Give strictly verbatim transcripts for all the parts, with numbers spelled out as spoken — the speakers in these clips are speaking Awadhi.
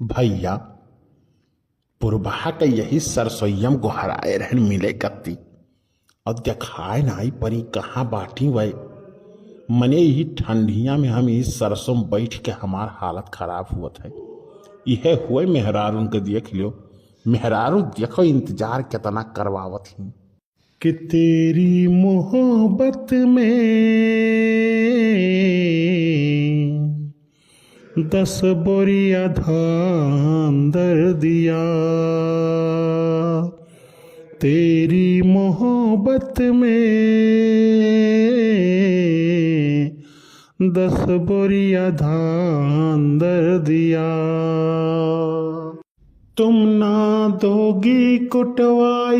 भइया, पुरबहा के यही सरसोइयम गोहराए रहन मिले कत्ती। अब देखाए नाई परी कहाँ बाटी वै। मने यही ठंडिया में हम यही सरसों में बैठ के हमार हालत खराब हुवत है। इहे हुए मेहरारून के देख लियो। मेहरारू देखो इंतजार केतना करवावत ही। कि तेरी मोहब्बत में दस बोरिया धान दर दिया, तेरी मोहब्बत में दस बोरिया धान दर दिया। तुम ना दोगी कुटवाई,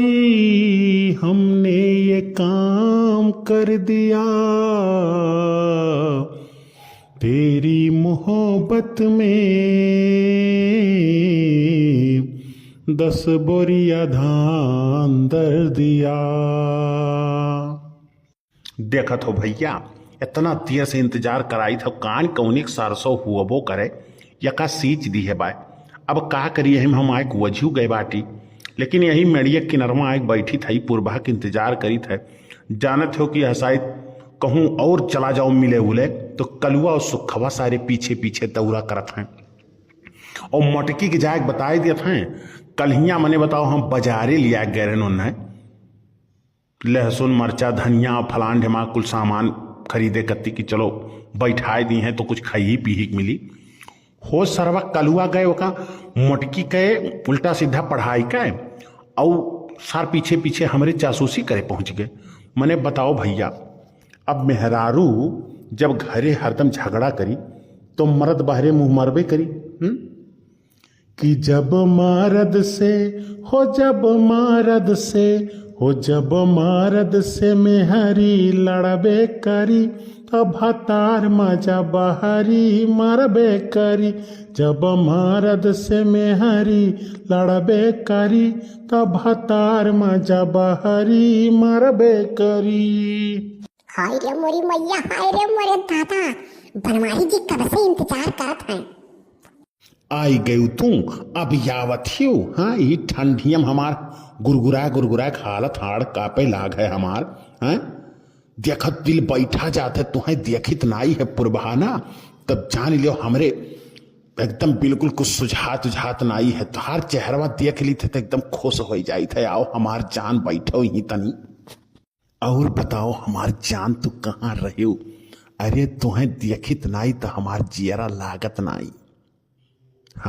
हमने ये काम कर दिया। तेरी मोहब्बत में दस बोरिया धान दर दिया। देखत हो भइया, एतना देर से इंतजार कराइत हो, कान कौनिक सरसों हुअबो करे, यका सींच दिहे बाय। अब का करी, यही में हम आइक वझिउ गए बाटी, लेकिन यही मेड़िया किनरवा आइक बैठी थई, पुरबहा के इंतजार करी थई। जानत हो कि यह शायद कहूँ और चला जाओ मिले उले, तो कलुआ और सुखवा सारे पीछे पीछे दौरा करत हैं। और मोटकी के जाइक बताए देत हैं, कलहिया मने बताओ हम बजारे लिया गए रहन उन्हें। लहसुन, मरचा, धनिया, फलान ढेमा कुल सामान खरीदे कत्ती कि चलो बैठाए दी हैं तो कुछ खाई पीही के मिली। हो सरवा कलुआ गए ओका मोटकी के उल्टा सीधा पढ़ाई के, औ सार पीछे पीछे हमरे जासूसी करे पहुँच गए। मने बताओ भइया, अब मेहरारू जब घरे हरदम झगड़ा करी तो मर्द बहरे मुँह मरबे करी। हम्म? कि जब मरद से, हो जब मरद से, हो जब मरद से मेहरी लड़बे करी, तब भतार मजा बहरी मरबे करी। जब मरद से मेहरी लड़बे करी, तब भतार मजा बहरी मरबे करी। हाय रे मोरी मैया, हाय रे मोरे दादा, बनवारी जी कब से इंतजार करत हैं। आई गयू तू, अब आवत हियो। हाँ, ई ठंडियम हमार गुरगुरा गुरगुरा के हालत हाड़ कापे लाग है हमार। हाँ, देखत दिल बैठा जात है, तुहें देखित नाई है पुरबहा ना, तब जान लियो हमरे एकदम बिल्कुल कुछ सुझात उझात नाई है। तुहार चेहरवा देख ली थे तो एकदम खुश हो जाइत है। आओ हमार जान, बैठो ही तनी। और बताओ हमार जान, तू कहाँ रह्यो? अरे तुहें देखित नाई तो हमार जियरा लागत नाई।